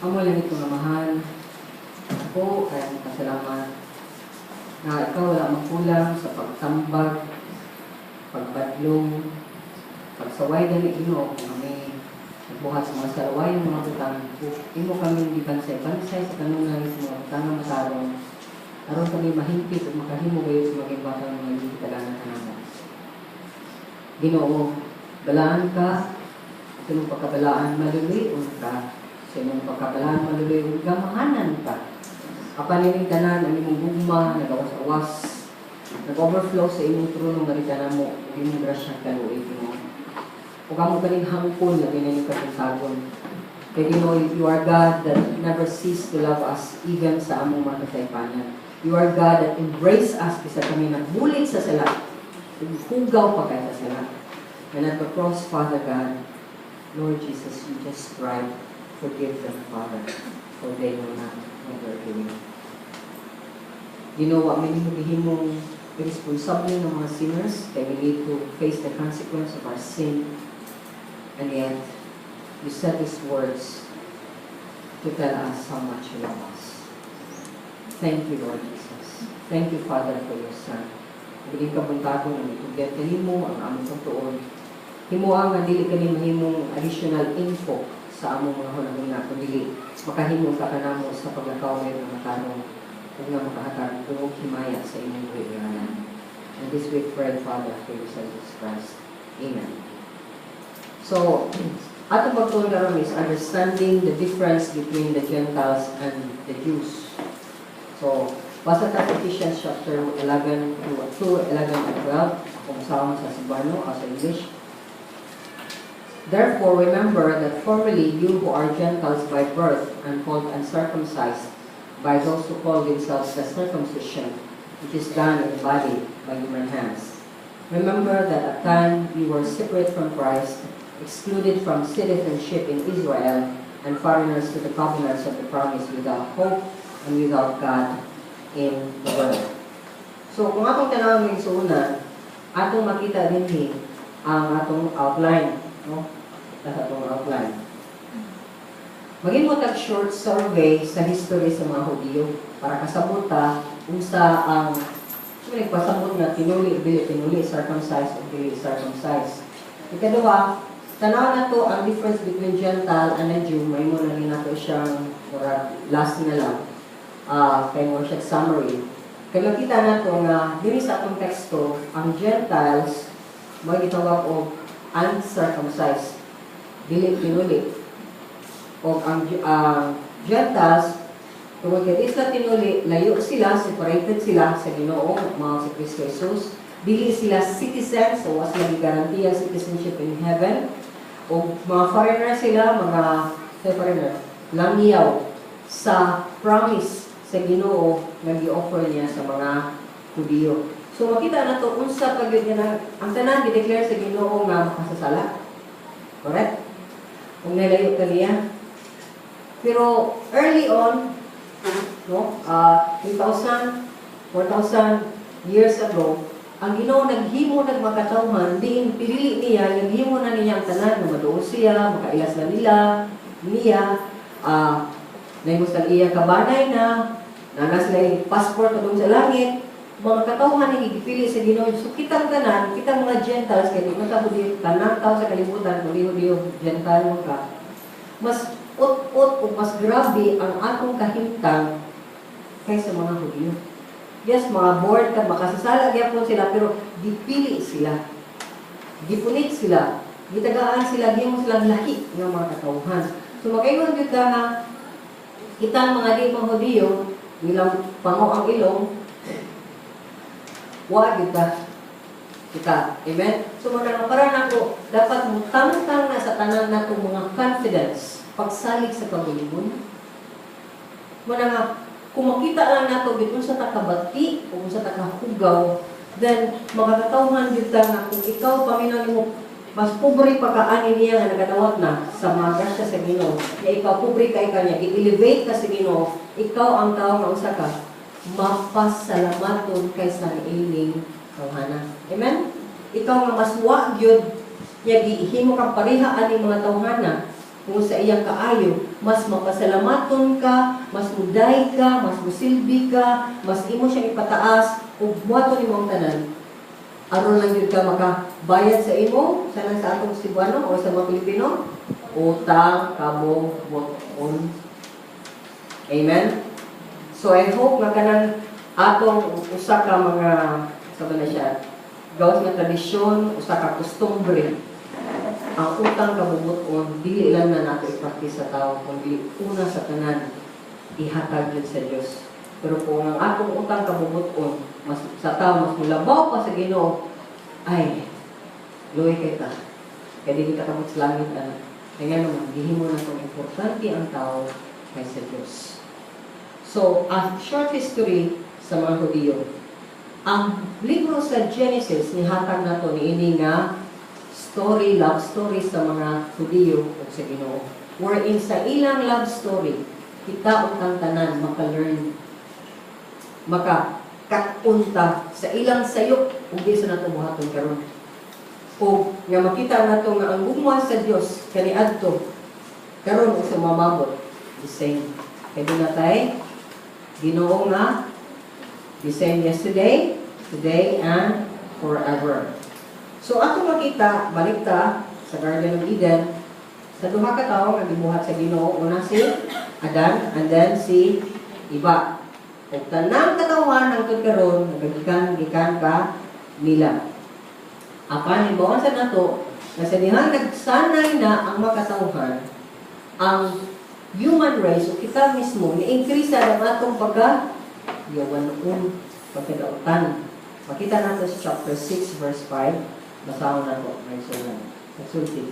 Amo langit nga Amahan, ako kay pasalamat na ikaw wala makulang sa pagtambag, pagbadlong, pagsaway gani, Ginoo, kung kami nagbuhat sa mga salaway ng mga butang, imo kami gibansay-bansay sa kanunay sa mga butang nga matarong aron kami mahimpit ug makahimo gayud sa mga gibuhatan nga mga gitaganan kanamo. Ginoo, balaan ka sa imong pagkabalaan, maluluy-on ka sa imong pagkabalaan, maluluy-on ka, mahanan ka. Apan ining tanan, ang imong gugma nagawas-awas, nag-overflow sa imong trono nga rita namo ug imong grasya kaluoy, Ginoo. Ug amo kaning hangpon labi na inyong kabuntagon. Kay Ginoo, you are God that never cease to love us even sa among mga kasaypanan. You are God that embrace us bisan kami nagbulit sa sala ug hugaw pa kay sa sala. And at the cross, Father God, Lord Jesus, you just cried, "Forgive them, Father, for they know not what they're doing." Ginoo, wa mi nimo gihimong irresponsable ng mga sinners, kay we need to face the consequence of our sin. And yet, you said these words to tell us how much you love us. Thank you, Lord Jesus. Thank you, Father, for your Son. Ining kabuntagon nga itugyan kanimo ang among pagtuon. Himoa nga dili kani mahimong additional info sa among mga hunahuna, kundi makahimo ka kanamo sa paglakaw ngayon nga matarong ug nga makahatag og himaya sa imong buhi ngalan. And this we pray, Father, through your Son, Jesus Christ. Amen. So, atong pagtuon karon is understanding the difference between the Gentiles and the Jews. So, basa ta sa Ephesians chapter 11 to 2, 11 and 12, kung saan sa Cebuano o sa English. "Therefore, remember that formerly you who are Gentiles by birth and called uncircumcised by those who call themselves the circumcision, which is done in the body by human hands. Remember that at time you were separate from Christ, excluded from citizenship in Israel, and foreigners to the covenants of the promise, without hope and without God in the world." So, kung atong tanawon mga igsuonan, atong makita dinhi ang atong outline. No? Sa atong outline. Maghimo tag short survey sa history sa mga Hudiyo para kasabot ta unsa ang nagpasabot nga tinuli, dili tinuli, circumcised o dili circumcised. Ikaduha, tanaw nato ang difference between Gentile and a Jew. Mahimo na ni nato siyang murag last na lang. Kay mo siya summary. Kay makita nato nga diri sa atong teksto, ang Gentiles mo gitawag og uncircumcised, dili tinuli. O ang Gentiles, tungod kay di sila tinuli, layo sila, separated sila sa Ginoo, mga si Kristo Jesus. Dili sila citizens, so wa sila gigarantiya citizenship in heaven. O mga foreigner sila, mga say foreigner, langyaw sa promise sa Ginoo nga gi-offer niya sa mga Hudiyo. So makita na to unsa pa gyud nga ang tanan gi-declare sa Ginoo nga makasasala. Correct? Kung nalayo ka niya. Pero early on, no, 3,000, 4,000 years ago, ang Ginoo naghimo nagmakatawhan, diin pinili niya, naghimo na niya ang tanan nga maduol siya, makailas na nila, niya, nahimo sa iya kabanay na, nana sila yung passport padung sa langit, mga katawhan ang gipili sa Ginoo. So kitang tanan, kitang mga Gentiles, kay di man ta Hudiyo, tanang tao sa kalibutan, kung di Hudiyo, Gentile mo ka, mas ut-ut o mas grabe ang atong kahimtang kaysa mga Hudiyo. Yes, mga born ka, makasasala gyapon sila, pero gipili sila. Gipunit sila. Gitagaan sila, gihimo silang lahi ng mga katawhan. So makaingon gyud ka nga kitang mga di mga Hudiyo, bilang pango ang ilong, wa gyud ka kita. Amen? So mao na nga para nako dapat mo tamtang na sa tanan natong mga confidence pagsalig sa kaugalingon. Mao na nga kung makita lang nato gid unsa ta kabati o unsa ta kahugaw, then makakatawhan gyud ta nga kung ikaw paminaw nimo mas pobre pa ka ani niya nga nagadawat na sa mga grasya sa Ginoo, nga ikaw pobre kay kanya, gi-elevate ka sa Ginoo, ikaw ang tao nga usa ka mapasalamaton kaysa niining tawhana. Amen? Ikaw nga mas wa gyud nya gihimo kang pareha aning mga tawhana. Kung sa iyang kaayo, mas mapasalamaton ka, mas muday ka, mas musilbi ka, mas imo siyang ipataas, ug buhaton nimo ang tanan. Aron lang gyud ka makabayad sa imo, sana sa atong Cebuano o sa mga Pilipino, utang kabubut-on. Amen? So I hope nga kanang atong usa ka mga sa ba na siya, gawas nga tradisyon, usa ka kostumbre, ang utang kabubut-on, dili lang na nato i-practice sa tao, kundi una sa tanan, ihatag yun sa Dios. Pero kung ang atong utang kabubut-on, mas sa tao, mas mulabaw pa sa Ginoo, ay, luoy kay ta. Kaya dili ta kamot sa langit, ano. Kaya nga naman, gihimo na itong importante ang tao kaysa Diyos. So, a short history sa mga Hudiyo. Ang libro sa Genesis, nihatag nato niini nga story, love story sa mga Hudiyo ug sa Ginoo. Wherein sa ilang love story, kita untang tanan maka-learn, maka kaunta sa ilang sayop ug di sa nato buhaton karon. O nga makita nato nga ang gugma sa Dios kaniadto karon ug sa mamabot, the same. Kay duna tay Ginoo nga the same yesterday, today, and forever. So ato makita, balik ta sa Garden of Eden, sa duha ka tawo nga gibuhat sa Ginoo, una si Adan and then si Eva. Ug tanang katawhan hangtod karon nagagikan gikan ka nila. Apan hibawan sa nato nga sa dihang nagsanay na ang makatawhan, ang human race o kita mismo ni-increase ang atong pagka yawanon, pagkadautan. Makita nato sa chapter 6 verse 5. Basahon nato, may sunan. Nagsulti.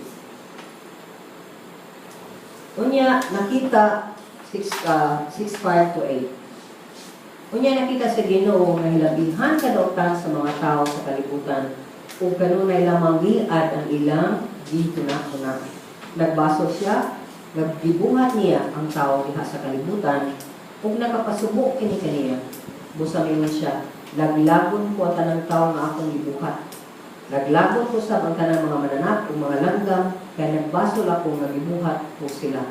Unya nakita 6 6 5 to 8. Unya nakita sa Ginoo nga hilabihan kadautan sa mga tao sa kalibutan ug kanunay lamang gilad ang ilang gihuna-huna. Nagbaso siya, naggibuhat niya ang tao diha sa kalibutan ug nakapasubo kini kaniya. Busa mingon siya, "Laglagon ko ang tanang tao nga akong gibuhat. Laglagon ko sa ang tanang mga mananap ug mga langgam kay nagbasol ako nga gibuhat ko sila."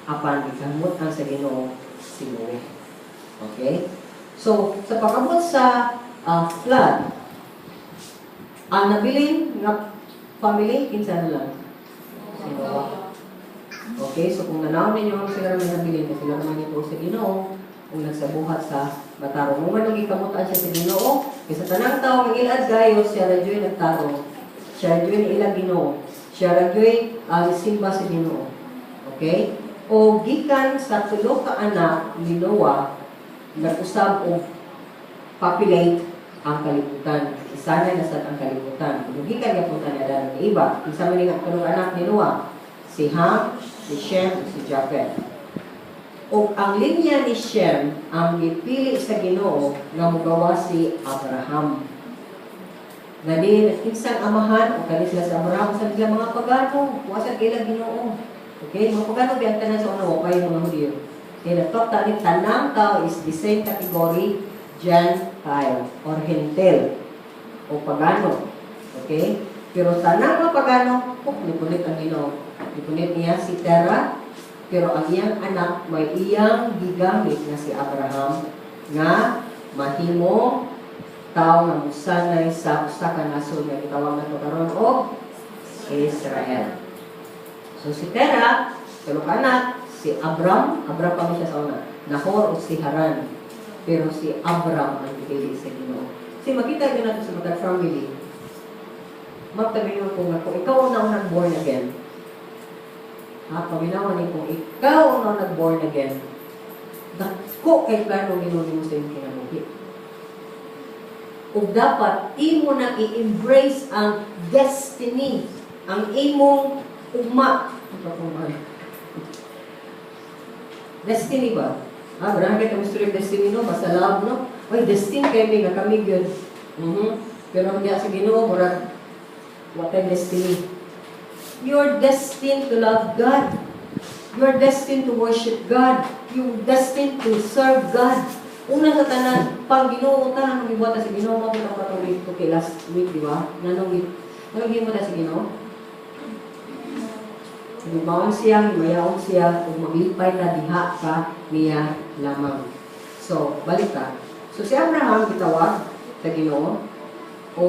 Apan gikamot ang sa Ginoo si Noe. Okay? So, sa pag-abot sa flood, ang nabilin nga family, kinsa na lang? Si Noah. Okay, so kung nanaw ninyo ang sila may nabilin, kasi sila naman ito sa Ginoo, kung nagsabuhat sa matarong. Kung anong gikamutan siya sa Ginoo, kaysa tanang tao nga ilad gayo, siya ra juy nagtarong. Siya ra juy ilang Ginoo. Siya ra juy simba sa Ginoo. Okay? O gikan sa tulo ka anak ni Noah, nag-usab og populate ang kalibutan. Isanay na sad ang kalibutan. Kung gikan gyapon ta ni Adan ni Eva, kinsa man nga tulong anak ni Noah? Si Ham, si Shem, si Japheth. O ang linya ni Shem ang gipili sa Ginoo nga mugawa si Abraham. Nga din kinsang amahan o kani sila sa Abraham sa sila mga pagano, wa sa kila Ginoo. Okay, mga pagano biyang tanan sa una, wa pa yung mga Hudiyo. Okay, nagtop ta ni tanang tao is the same category, Gentile or Hentil o pagano. Okay? Pero tanang mga pagano, oh, nipunit ang Ginoo. Nipunit niya si Terah, pero ang iyang anak may iyang gigamit na si Abraham nga mahimo tao nga musanay sa usa ka nasod nga gitawag nato karon og Israel. So si Terah, tulo ka anak, si Abram, Abram pa man siya sa una, Nahor o si Haran. Pero si Abram ang gipili sa Ginoo. Kasi makita gyud nato sa mga family, magtabi ko nga kung ikaw ang naunang born again, ha, paminawan ni kung ikaw ang naunang born again, dako kay plano Ginoo nimo sa imong kinabuhi. Ug dapat imo na i-embrace ang destiny, ang imong ugma. Destiny ba? Ah, marami kayo mystery of destiny, no? Basta love, no? Oy, destiny kay mi nga kami gyud. Pero ang diya sa Ginoo, murag what a destiny. You're destined to love God. You're destined to worship God. You're destined to serve God. Una sa tanan, pang Ginoo ta, nung gibuhat ta sa Ginoo, mo kita patuloy to kay last week, di ba? Nanong nanong gihimo ta sa Ginoo? Higugmaon siya, himayaon siya, ug maglipay ta diha ka niya lamang. So, balik ta. So, si Abraham gitawag sa Ginoo o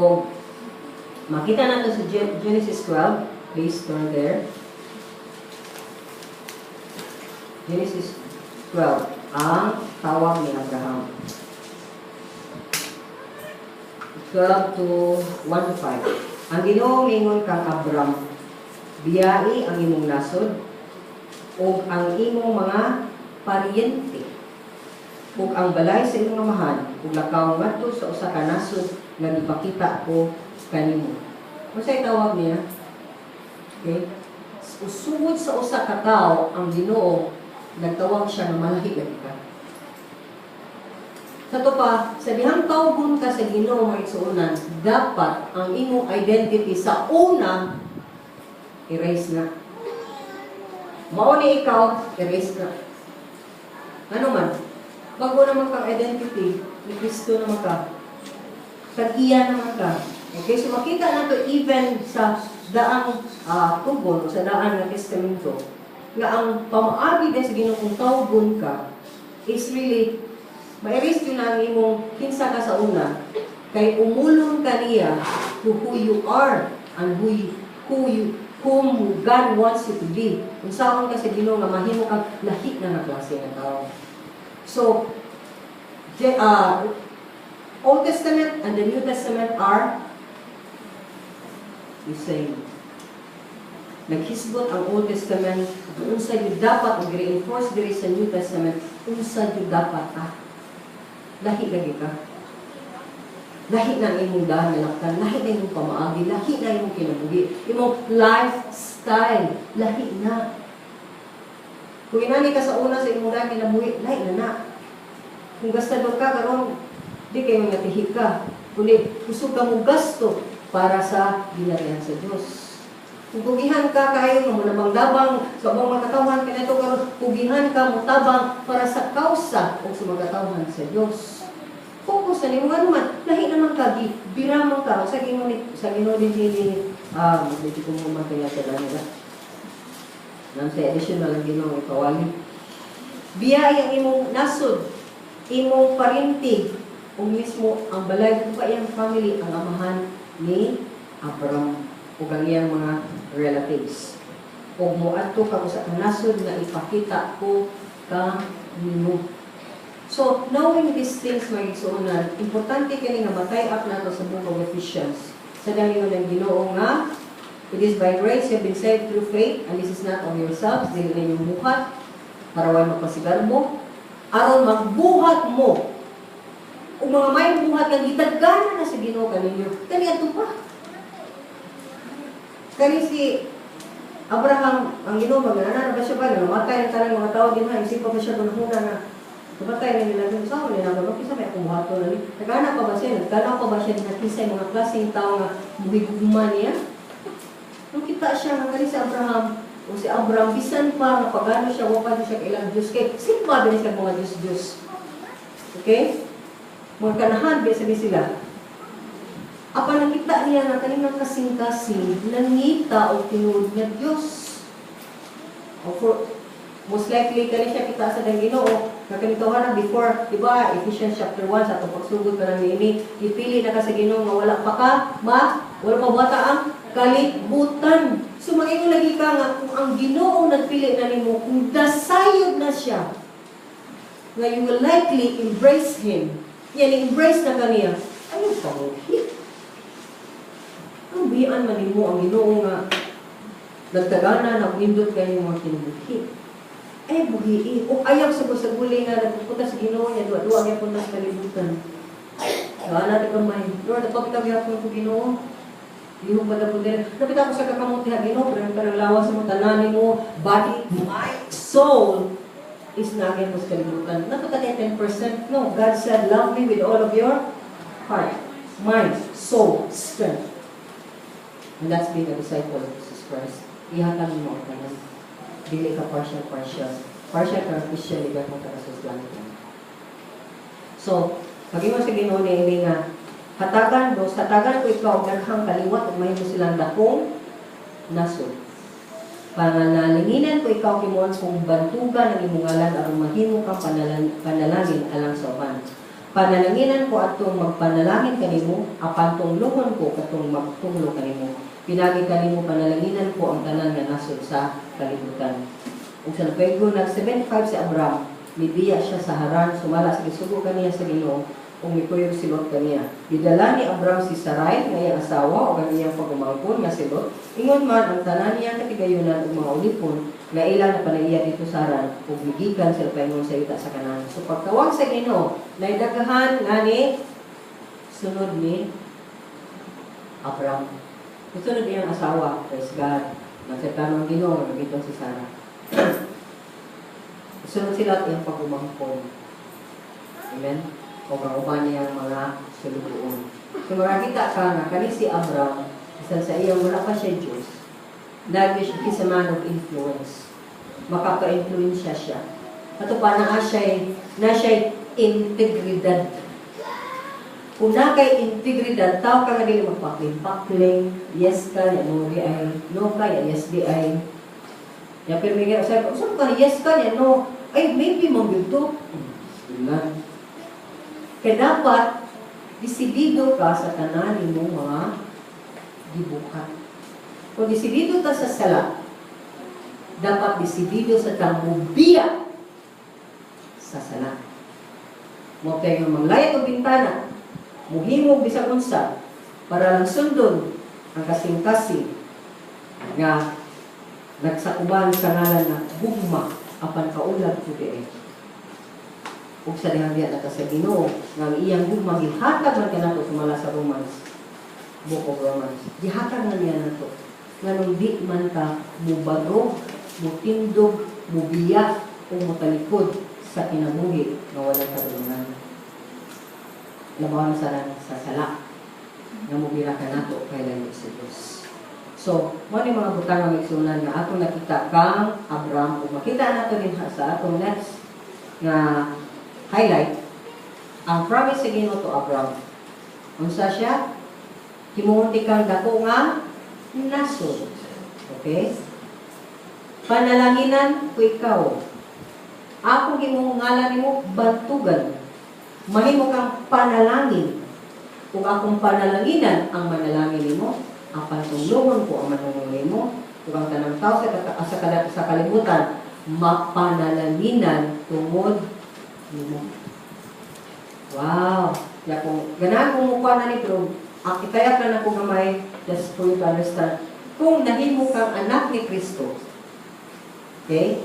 makita nato sa Genesis 12. Please turn there. Genesis 12, ang tawag ni Abraham. 12 to 1 to 5. Ang Ginoo mingon kang Abram, "Biyai ang imong nasod ug ang imong mga paryente ug ang balay sa imong amahan ug lakaw ngadto sa usa ka nasod nga gipakita ko kanimo." Unsay tawag niya? Okay? Usugod sa usa ka tawo ang Ginoo nagtawag siya nga malahi lagi ka. Sa to pa, sa dihang tawgon ka sa Ginoo, mga igsuonan, dapat ang imong identity sa una erase na. Mao ni ikaw, erase ka. Ano man? Bago naman kang identity, ni Kristo naman ka. Tag-iya naman ka. Okay, so makita nato even sa daang tugon o sa daan nga testamento nga ang pamaagi din sa Ginoo kung tawgon ka is really ma-erase yun ang imong kinsa ka sa una kay umulon ka niya to who you are and who you whom God wants you to be. Unsaon ka sa Ginoo nga mahimo kang lahi na nga klase nga tao. So, Old Testament and the New Testament are the same. Naghisgot ang Old Testament kung unsa gyud dapat ug reinforce diri sa New Testament unsa gyud dapat ka. Lahi lagi ka. Lahi na ang imong daan nga laktan, lahi na imong pamaagi, lahi na imong kinabuhi, imong lifestyle, lahi na. Kung inani ka sa una sa imong daan kinabuhi, lahi na na. Kung gastador ka karon, di kayo natihi ka. Kundi kusog ka mo gasto para sa ginarian sa Dios. Kung kugihan ka kayo nga mo dabang sa ubang mga katawhan kanato karon, kugihan ka mo tabang para sa kausa o sa mga katawhan sa Dios. Focus na nimo nga naman, lahi naman ka, gi bira man ka sa Ginoo ni sa Ginoo din ni medyo ko mo man kaya sa nila. Nang sa additional ang Ginoo ipawali. Biyai ang imong nasod, imong parinti, ug mismo ang balay ko pa iyang family, ang amahan ni Abraham ug ang iyang mga relatives. Ug moadto ka usa ka nasod nga ipakita ko kanimo. So, knowing these things, mga igsuonan, importante kini nga ma-tie up nato sa Book of Ephesians. Sa dayon ng Ginoo nga, "It is by grace you have been saved through faith, and this is not of yourselves, dili ninyong buhat, para way magpasigarbo, aron magbuhat mo. Ug mga may buhat nga gitagana na sa Ginoo kaninyo." Kani adto pa. Kani si Abraham, ang Ginoo maganana na ba siya ba? Namatay ang tanang mga tao din ha, isip pa ba siya gunahuna na namatay na nila dun sa nila ba kinsa may akong buhaton na ni? Nagana pa ba siya? Nagtanaw pa ba siya na kinsay mga klaseng tao nga muhigugma niya? Nung kita siya nga kani si Abraham o si Abraham, bisan pa nga pagano siya, wa pa siya kailang Diyos kay simba din siya mga Diyos Diyos. Okay? Mga kanahan biya sabi sila. Apan nakita niya nga kaning kasing-kasing nangita og tinuod nga Dios. O for, most likely kani siya kita sa dang Ginoo nga kani tawhana before, di ba, Ephesians chapter 1 sa atong pagsugod pa nang niini, gipili na ka sa Ginoo nga wala pa ka ma wala pa buhata ang kalibutan. So mag-ingon lagi ka nga kung ang Ginoo nagpili na nimo, kung dasayod na siya nga you will likely embrace him. Yan, embrace na kaniya. Ayaw pa mo. Ang biyan man nimo ang Ginoo nga nagtagana, nagnindot kayo mga kinabuhi. Ay, buhii. O ayaw sa guli nga nagpupunta sa Ginoo niya, duwa-duwa gyapon na sa kalibutan. Gawa natin kamay. "Lord, napakita gyapon ko, Ginoo. Lihok pa po din. Napita ko sa kakamuti ha, Ginoo, pero ka ng lawas mo, tanan mo, body, mind, soul, is nagyan mo sa kalibutan." Napita kay 10%. No, God said, "Love me with all of your heart, mind, soul, strength." And that's being a disciple of Jesus Christ. Ihatag mo ang tanan. Dili ka partial, partial. Partial ka Christian, di ka mo sa langit. So, pag-ingon sa Ginoo ni ini nga, hatagan dos, hatagan ko ikaw og daghang kaliwat ug mahimo silang dakong nasod. Panalanginan ko ikaw, himuon kong bantugan ang imong ngalan aron mahimo kang panalangin alang sa uban. Panalanginan ko atong magpanalangin kanimo, apan tunglohon ko katong magtunglo kanimo. Pinagi kanimo panalanginan ko ang tanan nga nasod sa kalibutan. Ug sa napaygo nag 75 si Abraham, mibiya siya sa Haran sumala sa gisugo kaniya sa Ginoo ug mikuyog si Lot kaniya. Gidala ni Abraham si Sarai nga iyang asawa ug ang iyang pag-umangkon nga si Lot. Ingon man ang tanan niyang katigayunan ug mga ulipon nga ilang napanaiya didto sa Haran ug migikan sila paingon sa yuta sa Canaan. So pagtawag sa Ginoo, naidaghan nga ni sunod ni Abraham. Sunod iyang asawa, praise God. Nagseptano ang Ginoo, nga si Sarah. Sunod sila at iyang pag-umangkon. Amen? O ang uban niyang mga sulugoon. So makakita ka nga kani si Abraham, bisan sa iyang wala pa siya Diyos, nag he's a man of influence. Makaka-influensya siya. Ato pa naa siya integridad. Kung naa kay integridad, tao ka nga dili magpakling-pakling, yes ka, ya no di ay, no ka, ya yes di ay. Ya pero may sabi, usa ka, yes ka, ya no, ay maybe man gyud to. Bismillah. Kaya dapat desidido ka sa tanan nimong mga gibuhat. Kung desidido ta sa sala, dapat desidido sa tang mubiya sa sala. Mo kay nga manglayat og bintana, muhimog bisag unsa para lang sundon ang kasing-kasing nga nagsakuban sa ngalan na gugma apan kaulag ko di. Ug sa dihang diha nata sa Ginoo nga ang iyang gugma gihatag man kanato sumala sa Romans, Book of Romans. Gihatag na niya nato nganong di man ta mubaro, mutindog, mubiya o mutalikod sa kinabuhi nga walang kadulungan. Labaw sa sala nga mubira ka nato kay layo sa Dios. So, mo ni mga butang nga maigsuonan nga atong nakita kang Abraham ug makita nato din sa atong next nga highlight ang promise sa Ginoo to Abraham. Unsa siya? Himuon kang dako nga nasod. Okay? Panalanginan ko ikaw. Ako himong ngalan nimo bantugan. Mahimo kang panalangin. Kung akong panalanginan ang manalangin nimo, apan tunglohon ko ang manungong nimo, ug ang tanang tao sa kalibutan mapanalanginan tungod nimo. Wow! Ya kung ganahan ko mukuha na ni pero ang itayak na nako gamay just for you to understand. Kung nahimo kang anak ni Kristo, okay?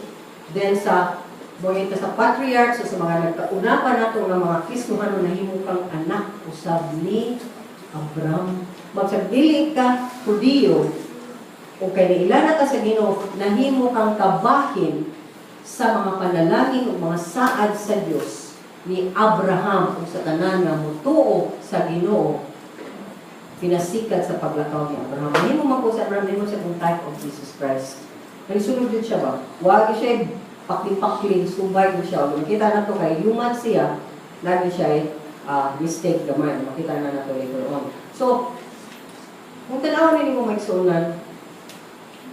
Then sa mga sa patriarchs o sa mga nagkauna pa nato nga mga Kristohano, nahimo kang anak usab ni Abraham. Magsag dili ka Hudiyo o kay nailana ka sa Ginoo, nahimo kang kabahin sa mga panalangin o mga saad sa Dios ni Abraham o sa tanan nga mutuo sa Ginoo pinasikat sa paglakaw ni Abraham. Nahimo man ko sa Abraham, nahimo sa kung type of Jesus Christ. Nagsunod yun siya ba? Wag siya pakling-pakling, subay ko siya. Makita na to kay human siya, lagi siya mistake gamay. Makita na nato later on. So, kung tanaw ni mo maigsuonan,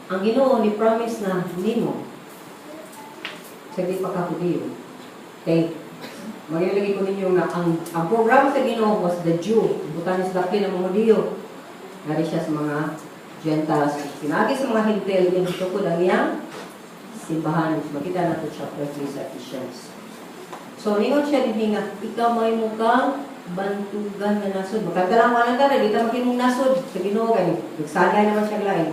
ang Ginoo ni promise na nimo sa di pa ka Hudiyo. Okay, Magilagi ko ninyo nga ang programa sa Ginoo was the Jew. Butan sa dapin ang mga Hudiyo. Nari siya sa mga Gentiles. Pinagi sa mga Hintil, yung tukod ang iyang simbahan. Makita na to chapter 3 sa Ephesians. So, ningon siya din nga, ikaw may mukhang bantugan nga nasod. Magkagalang ka na, di ka maghimong nasod sa Ginoo kay nagsagay naman siya lain.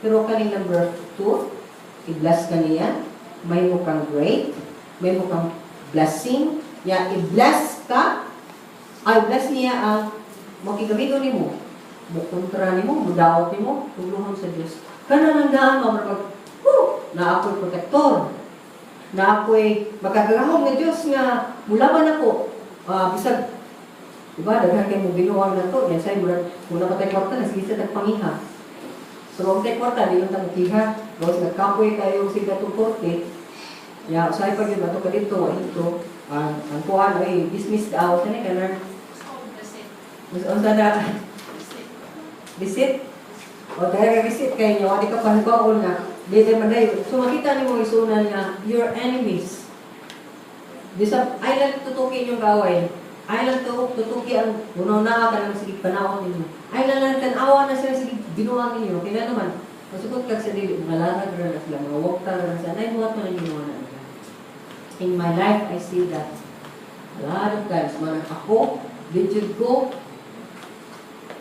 Pero kaning number 2, i-bless ka niya, may mukhang great, may mukhang blessing, ya i-bless ka, ay bless niya ang makigamito nimo, mukontra nimo, mudaot nimo, tuluhan sa Dios. Kana lang daan mo, pag, whew, na ako'y protektor, na ako'y makagagahom nga Dios nga mulaban ako, bisag diba, daghan kay mo binuang na to, yan say murag kung napatay kwarta, nasige sa tagpangiha. So, kung tay kwarta, di lang ta mukiha. Gawas nagkapoy kayo sige atong korte, ya, usahay pa gyud ato ka dito, ito, ang kuan ay dismiss daw sa ni kanang unsa na receipt. O dahil ka receipt kay nyo, di ka pahibaon nga Di tayo madayo. So makita nimo, isunan nga your enemies. Bisag ay lang tutuki inyong kaaway. Ay lang tutuki ang unaw na ka nang sige panawon ninyo. Ay lang lang tan-awa na sila, sige binuang ninyo. Kaya naman, masugot kag sa dili, malarag ra na sila, mga wagta ra na sila. Nay buhat man ang ginawa na nila. In my life, I see that a lot of times, man ako, di jud ko,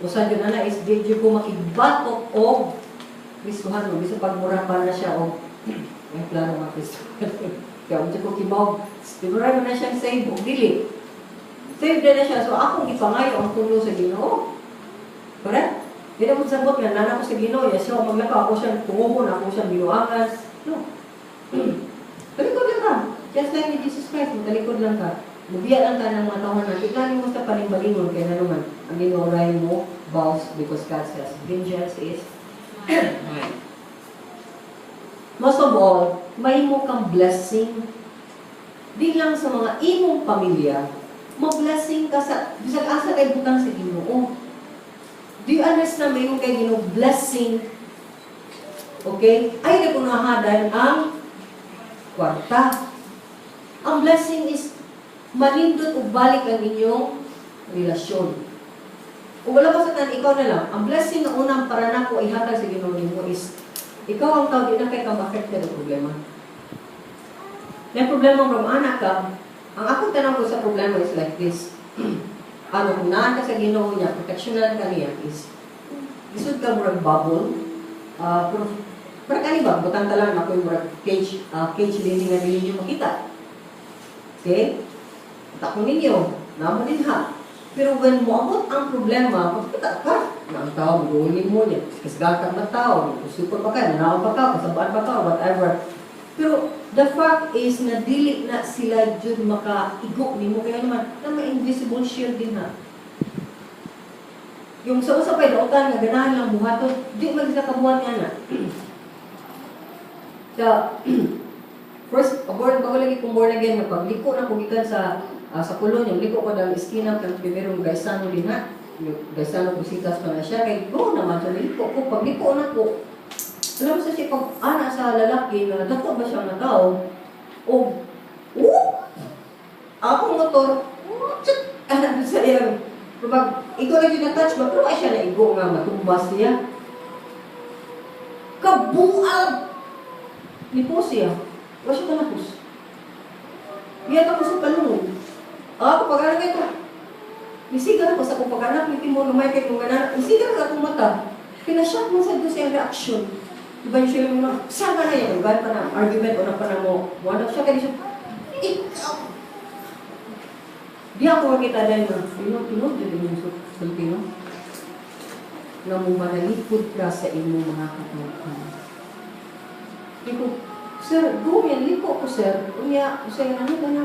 usa jud ana is di jud ko makigbatok og Kristohanon, bisan pag mura pa na siya og may plano nga Kristohanon. Kaya unsa ko kibaw, siguro na siyang save og dili. Save na siya. So akong ipangayo ang tulo sa Ginoo. Correct? Di na mo sabot nga nana ko sa Ginoo, ya siya maglakaw, ako siyang tunguhon, ako siyang binuangan. No. Talikod lang ka. Just like ni Jesus Christ, talikod lang ka. Mubiya lang ka ng mga tao na tignan mo sa panimbalingon kaya na naman ang Ginoo ray mo vows because God says vengeance is mine. Most of all, mahimo kang blessing di lang sa mga imong pamilya, ma-blessing ka sa bisag asa kay butang sa Ginoo. Do you understand, mahimo kay Ginoo blessing? Okay? Ay na kunahadan ang kwarta. Ang blessing is malindot ug balik ang inyong relasyon. Ug wala pa sa tanan, ikaw na lang. Ang blessing na unang para nako ihatag sa Ginoo nimo is ikaw ang tao, di na kay ka ma-affected ang problema. May problema from anak ka, ang akong tanaw ko sa problema is like this. Ano, kung naa ka sa Ginoo niya, protectionan ka niya is, isod ka murag bubble, pero parang kani ba, butang ta lang ako yung murag cage, cage din nga dili niyo makita. Okay? Tako ninyo, namo din ha. Pero when moabot ang problema, magkita ka, na ang tao, magulin mo niya, kasgatan ba tao, usipon pa ka, nanaon pa ka, kasabaan pa ka, whatever. Pero the fact is na dili na sila jud makaigo nimo kaya naman na may invisible shield din ha. Yung sa usa pa'y dautan nga ganahan lang buhaton, di man sila kabuhat nga na. Sa first, born bago lagi kong born again nga pagliko na ko gikan sa kulon, yung liko ko dang iskina kang primero Gaisano din ha. Yung Gaisano Busitas pa na siya kay go naman sa liko ko, pagliko na ko. Alam mo sa siya pag ana sa lalaki nga dako ba siya nga tao o oh, akong motor, oh, tsk, ana sa iyang. Pero pag ikaw lang yung na-touch ba, pero ay siya naigo nga matumbas niya. Kabuag! Ni po siya. Wa siya kanapos. Iya ako sa palungon. Ako pag anak ito. Nisigar ako sa akong pag-anak ni Timon, lumay kay kong anak. Nisigar ako akong mata. Pinashock mo sa doon siyang reaction. Diba yung siya mga, saan ka na yan? Ugan pa na, argument o na pa na mo. Wala siya, kaya siya, ikaw! Di ako makita dahil na, tinuod yun yung sulti, no? Nga mo manalikod ka sa imong mga katawhan. Di ko, "Sir, go yan, liko ko, sir." Unya, sir, ano ka na?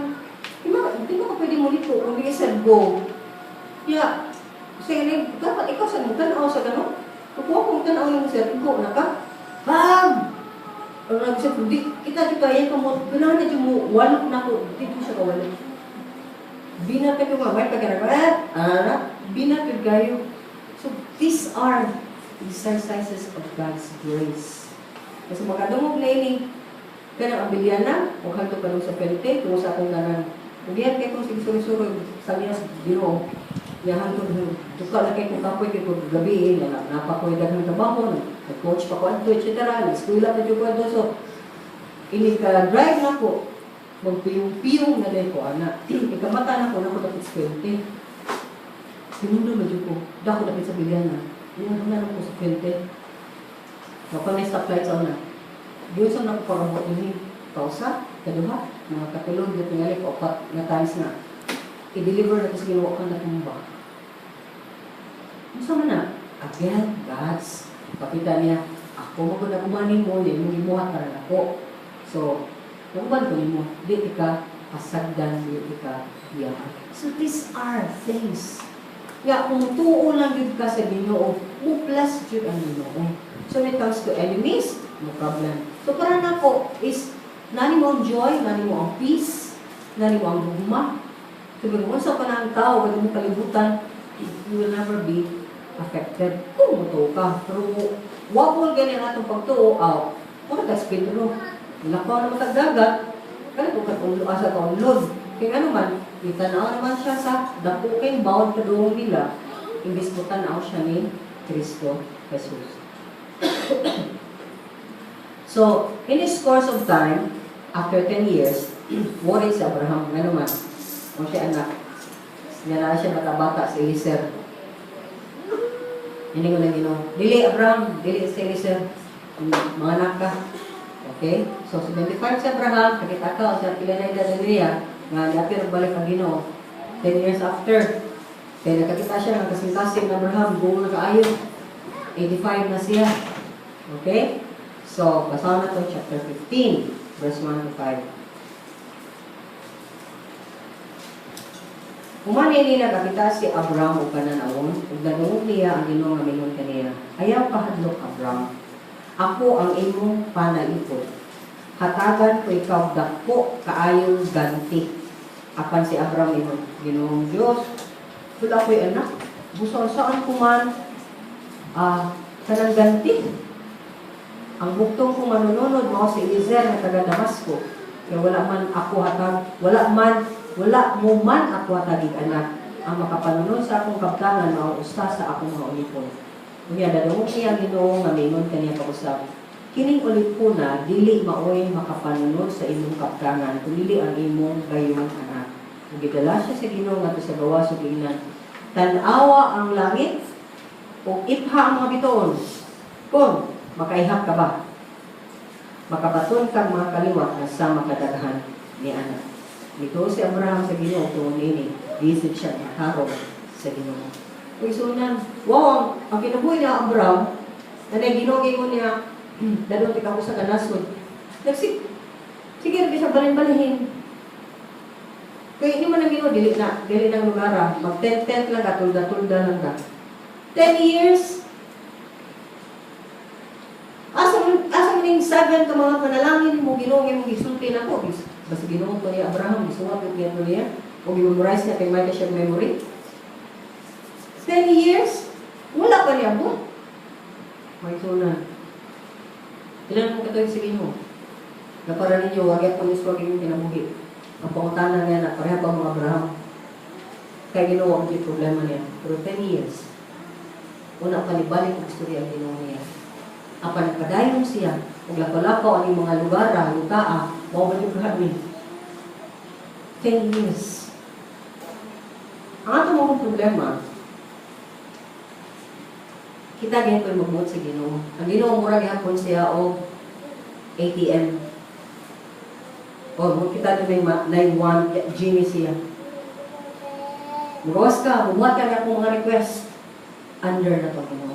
Di ba ka pwede mo liko? Kung di, sir, go. Ya, sir, dapat ikaw sa tanaw sa gano'n. Kung akong tanaw yung sir, go na ka. Bag! Ano na siya, di, kita di pa yan ka mo, ganahan na dyan mo, walok na ko, di ko siya kawalok. Binatag ko nga, may pagkanabat, ana, binatag kayo. So, these are exercises of God's grace. Kasi makadungog na ini, kanang abiliana, o hanto pa nung sa Pente, kung sa akong ganang, Ugiyan kay kung sige suri-suri sa niya sa Ginoo. Ya hantod duka na kay kung kapoy kay kung gabi eh, na napa ko daghang trabaho, nag-coach pa ko adto, etc. Nag-eskwela pa jud ko adto. So ini ka drive na ko, magpiyong-piyong na dahil ko ana. Ikamata na ko na ko dapit sa Fuente. Sinundo na jud ko. Dako dapit sa Bilyana. Ingon na ko sa Fuente. Kapag may stoplight sa una. Doon sa nako ini kausa, kaduha, mga katulog, na tingali ko, upat na times na. I-deliver na ko sa Ginoo kang natumba. Unsa man na? Again, God's pakita niya, ako mo na umanin mo, di mo gibuhat para nako. So, nauban ko nimo, di ka pasagdan, di ka biyaan. So these are things nga kung tuo lang gyud ka sa Ginoo, mo bless jud ang Ginoo. So when it comes to enemies, no problem. So para nako is nani mo ang joy, nani mo ang peace, nani mo ang gugma. So kung unsa pa na ang tao, kung mo kalibutan, you will never be affected kung mutuo ka. Pero wabol gani ang atong pagtuo, aw, Mura tas Pedro. Lakaw naman tag dagat. Kaya kung katulog asa ka unlod. Kaya ano man, itanaw naman siya sa dako kay bawod kadungog nila. Imbis mo tanaw siya ni Kristo Jesus. So, in his course of time, after 10 years, worry si Abraham, nga naman, o siya anak, nga naa siya bata-bata si Eliezer. Ini ko lang Ginoo. "Dili, Abraham, dili si Eliezer. Mga anak ka." Okay? So, 75 si Abraham, nakita ka, sa pila na edad niya, nga niapir balik ang Ginoo. 10 years after, kaya nakakita siya ng kasing-kasing na Abraham, buong na kaayo. 85 na siya. Okay? So, basahan na to chapter 15, verse 1 to 5. Human ini nakakita si Abraham og kananawon, ug nadungog niya ang Ginoo nga mingon kaniya, "Ayaw kahadlok, Abraham. Ako ang imong panaipod. Hatagan ko ikaw dako kaayong ganti." Apan si Abraham ingon, "Ginoong Dios, wala ko'y anak. Busa saan ko man kanang ganti? Ang buktong kong manununod mao si Eliezer nga taga Damasco. Kaya wala man ako hatag, wala mo man ako hatagig anak. Ang makapanunod sa akong kabtangan mao usa sa akong mga ulipon." Unya nadungog niya ang Ginoo nga mingon kaniya pag-usab, "Kining ulipona dili maoy makapanunod sa imong kabtangan, kundi ang imong gayong anak." Ug gidala siya sa Ginoo ngadto sa gawas ug giingnan, "Tan-awa ang langit ug ipha ang mga bituon, kung makaihap ka ba. Makabaton kag mga kaliwat nga sama kadaghan ni ana." Mituo si Abraham sa Ginoo tungod niini, gisip siya matarong sa Ginoo. Uy, sunan, wow, ang kinabuhi niya Abraham, na Ginoo gingon niya, "Dadon ikaw sa kanasod." Sige, rin siya balin-balhin. Kaya hindi man ang Ginoo, dili na, dili nang lugar, ah. Mag-tent-tent lang ka, tulda-tulda lang ka. 10 years, asa man ning seven ka mga panalangin mo, Ginoo, imong gisulti nako. Basta Ginoo ko ni Abraham, gisuwat ko niya niya. O gi-memorize niya kay may ka siya memory. 10 years, wala pa niya abot. May sunan. Ilan mo katuig sa Ginoo? Na para ninyo, wag yapon is wag inyong kinabuhi. Ang pangutana niya na, pareha ba mga Abraham? Kay Ginoo ang problema niya. Pero 10 years, una pa ni balik og istorya ang Ginoo niya. Apan nagpadayon siya, ug lakaw-lakaw ang mga lugar, lutaa, mao ba yung ni? 10 years. Ang ato mga problema, kita gyud magbuot sa Ginoo. Ang Ginoo mura gihapon siya og ATM. O mo kita din may 91 genie siya. Mugawas ka, bumuhat ka na akong mga request. Under na to Ginoo.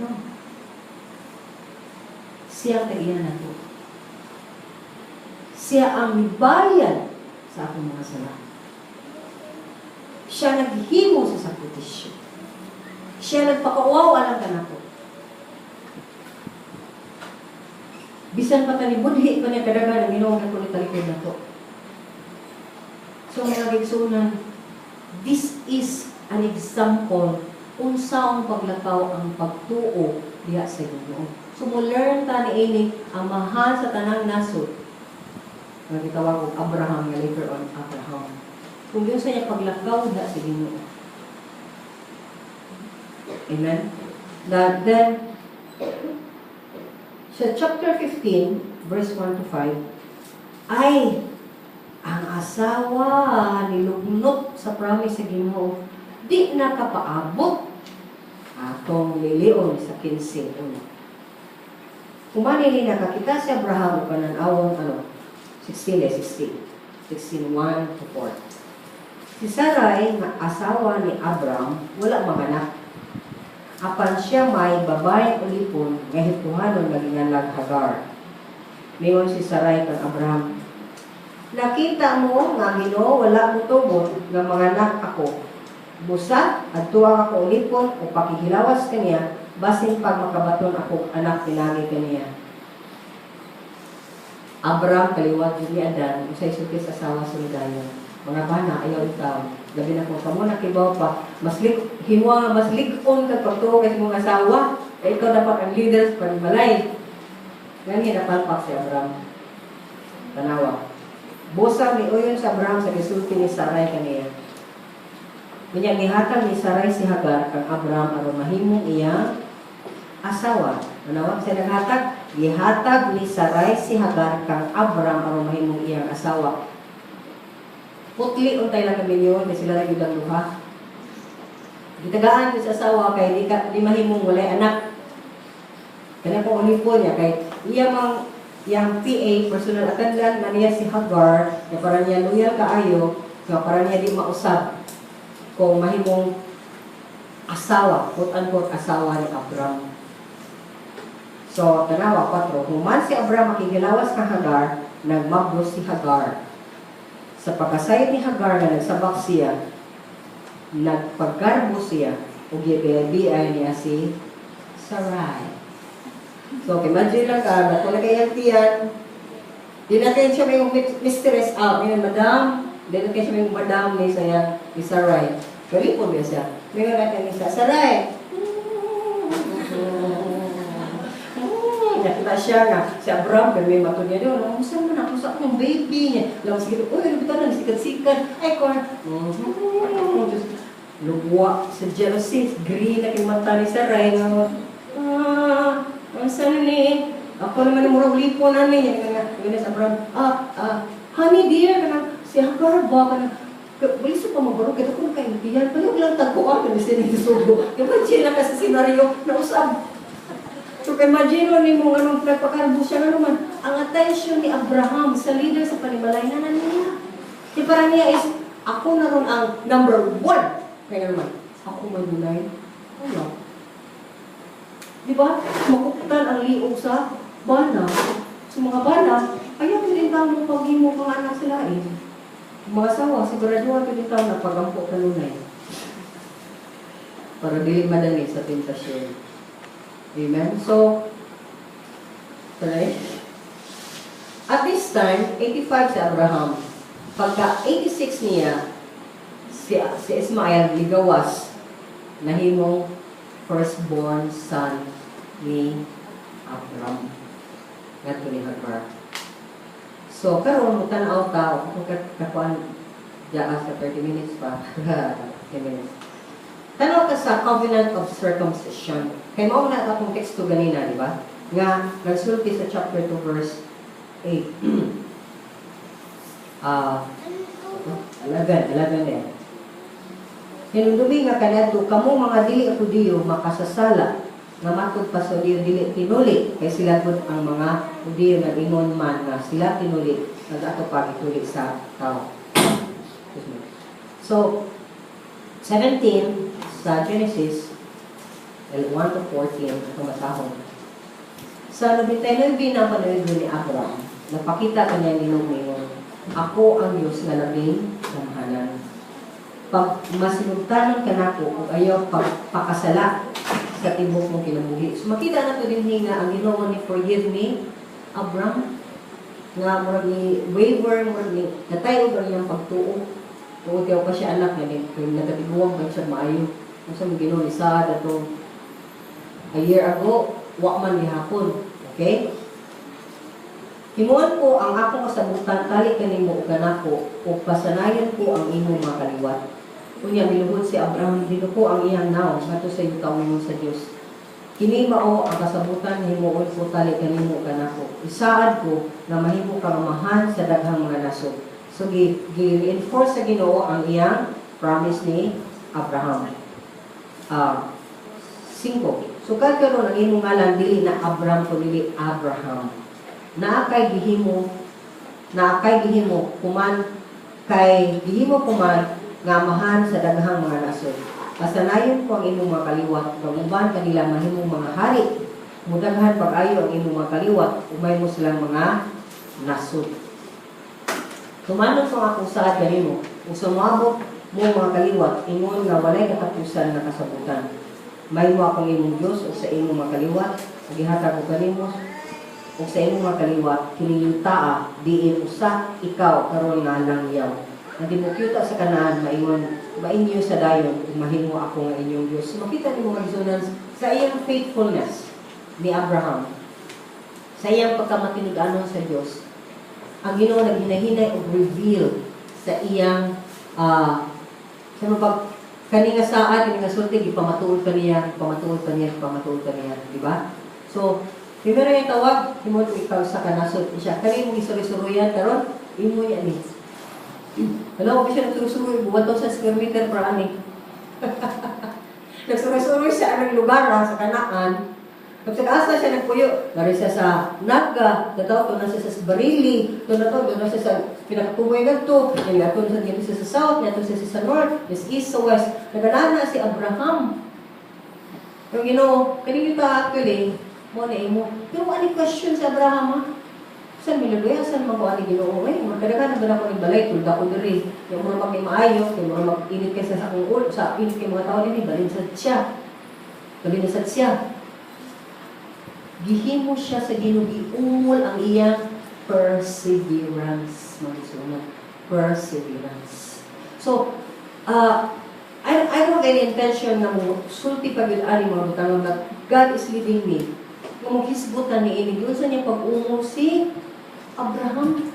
No. Siya ang tag-iya nato. Siya ang mibayad sa akong mga sala. Siya naghimo sa sakripisyo. Siya nagpakauaw alang kanako. Bisan pa tani budhi pa niya kadaghan ang Ginoo nga kulit talikod nato. So mga kaigsuonan, this is an example unsaon paglakaw ang pagtuo diha sa Ginoo. So mo learn ta ni ini amahan sa tanang nasod nga gitawag og Abraham nga later on Abraham. Kung yun sa niya paglakaw diha sa Ginoo. Amen? That then, sa chapter 15, verse 1 to 5, ay, ang asawa nilugnot sa promise sa Ginoo, di na kapaabot atong lilion sa 15. Human ini nakakita si Abraham ug kanan-awon ano 16 eh 16 16 1 to 4. Si Sarai nga asawa ni Abraham wala manganak. Apan siya may babaeng ulipon nga Egyptohanon nga ginganlag Hagar. Mingon si Sarai kang Abraham, "Nakita mo nga ang Ginoo wala motugot nga manganak ako. Busa, adtuang ako ulipon o pakihilawas kaniya, basin pag makabaton ako anak pinagi kaniya." Abraham kaliwat jud ni Adan, usay sulti sa asawa sa Midayon. Mga bana, ayaw ikaw. Labi na kung kamo nakibaw pa, mas lig himuha nga mas lig-on kag pagtuo kay imong asawa. Kay ikaw dapat ang leader sa panimalay. Ngano napalpak si Abraham? Tanawa. Busa miuyon sa Abraham sa gisulti ni Sarai kaniya. Unya gihatag ni Sarai si Hagar kang Abraham aron mahimong iyang asawa. Tanawa sa naghatag, gihatag ni Sarai si Hagar kang Abraham aron mahimong iyang asawa. Putli untay lang kami yun, kay sila ra gyud ang duha. Gitagaan sa asawa kay di mahimong walay anak. Kaya po ulipon niya kay iya mang iyang PA, personal attendant man niya si Hagar, nga para niya loyal kaayo, nga para niya di mausab kung mahimong asawa, quote unquote asawa ni Abram. So, tanawa, 4. Human si Abram makighilawas kang Hagar, nagmablos si Hagar. Sa pagkasayod ni Hagar nga nagsabak siya, nagpaggarbo siya, ug gibiay niya si Sarai. So, imagine lang ka, dako na kayang tiyan, di na kayo siya may mistress, yun, madam, di na kayo siya may madam ni saya, ni Sarai. Kalipon niya siya. May nga natin siya, "Sarai!" Nakita siya nga, si Abraham, pero may mato niya doon, "Oh, saan man ako sa akong baby niya?" Lang sige, "Uy, ano ba ito, sikat-sikat." Ay, kor, just, lugwa sa jealousy, green na kay mata ni Sarai, nga, "Ah, ang saan ni? Ako naman yung murag lipon ani." Nga, nga, nga, sa Abraham, "Ah, honey dear," kanang, "si Hagar ba, kanang, wala pa magbaro, kita ko nakaintihan, palihog lang tagkuan, kaya siya nagsugo." Imagine lang ka sa senaryo, nausab. So, imagine mo ni mo, anong nagpakarbo siya nga naman, ang attention ni Abraham sa leader sa panimalay na niya. Di para niya is, ako na ron ang number one. Kaya naman, ako may dunay. Ano? Di ba? Makuptan ang liog sa bana. Sa mga bana, ayaw din tao mo paghimo kang anak sila eh. Mga asawa, siguraduhan din tao na pagampo kanunay. Para dili madali sa tentasyon. Amen? So, tuloy. At this time, 85 si Abraham. Pagka 86 niya, si Ismael ligawas, nahimong firstborn son ni Abraham. Ngadto ni Hagar. So, karon mo tan-aw ta, kung kakuan diya sa 30 minutes pa. 10 minutes. Tanaw ka sa covenant of circumcision. Kay mao na akong teksto ganina, di ba? Nga nagsulti sa chapter 2 verse 8. Ah, 11, 11 eh. Hinumdumi nga kaniadto kamo mga dili Hudiyo makasasala nga matud pa sa Hudiyo dili tinuli, kay sila pud ang mga Hudiyo nag-ingon man nga sila tinuli nagato pa gituli sa tao. Excuse me. So 17 sa Genesis 1 to 14 ito masahon. Sa 99 na panahon ni Abraham, napakita kanya ni Ginoo, "Ako ang Diyos nga labing gamhanan. Pag masinugtanon ka nako ug ayaw pagpakasala sa tibok mong kinabuhi." So makita nato din nga ang Ginoo ni forgive me Abraham nga murag ni waiver, murag ni natay og ang iyang pagtuo tungod kay pa siya anak nga ni nagkatiguang pa siya maayo. Unsa mo Ginoo ni saad atong a year ago, wa man gihapon. Okay? "Himuon ko ang akong kasabutan tali kanimo ug kanako ug pasanayon ko ang imong mga kaliwat." Unya miluhod si Abraham, dinuko ang iyang nawong ngadto sa yuta ingon sa Dios, "Kini mao ang kasabutan nga himuon ko tali kanimo ug kanako. Isaad ko nga mahimo kang amahan sa daghang mga nasod." So gi, gi-reinforce sa Ginoo ang iyang promise ni Abraham. Ah, 5. "Sukad karon ang imong ngalan dili na Abram kundi Abraham. Naa kay gihimo kuman kay gihimo kuman nga amahan sa daghang mga nasod. Pasanayon ko ang imong mga kaliwat ug ang uban kanila mahimong mga hari. Mudaghan pag-ayo ang imong mga kaliwat ug mahimo silang mga nasod. Tumanon ko ang akong saad kanimo ug sa moabot mo mga kaliwat ingon nga walay katapusan nga kasabutan. Mahimo akong imong Dios ug sa imong mga kaliwat ug gihatag ko kanimo ug sa imong mga kaliwat kining yutaa diin usa ikaw karon nga langyaw. Nga dimukyuta sa Kanaan maingon mainyo sa dayon ug mahimo ako nga inyong Dios." So, makita nimo mga resonance sa iyang faithfulness ni Abraham. Sa iyang pagkamatinud-anon sa Dios, ang Ginoo naghinahinay og reveal sa iyang sa mga pag kani nga saad, kani nga sulti, gipamatuod pa niya, gipamatuod pa niya, gipamatuod pa niya, di ba? So, primero yung tawag, himo ikaw sa kanasod siya. Kani mong isuri-suruyan karon, imo niya ni. Wala ko siya nagsuruy-suruy, 1,000 square meter per ani. Nagsuruy-suruy siya anang lugar sa Kanaan. Kapag asa siya nagpuyo, dari siya sa Naga, tataw to na siya sa Barili, to na to, doon na siya sa pinakatumoy ngadto, yan nga sa dito siya sa south, yan siya sa north, yes, east sa west. Naganana si Abraham. Yung Ginoo, kani ta actually, mo na imo. Pero ani question si Abraham, ha? Saan miluloy, saan man ko ani Ginoo eh? Magkadagan na ba na ko ning balay, tulda ko diri. Yung mura mag maayo, kay mura mag init kaysa sa akong ulo, sa init kay mga tao dinhi, balin sad siya. Balin sad siya. Gihimo siya sa Ginoo, giumol ang iyang perseverance. Mga igsoon, perseverance. So, I don't have any intention na mo sulti pa gyud ani mga butang, but God is leading me. Nga mo hisgutan ni ini unsa niya pag-umol si Abraham.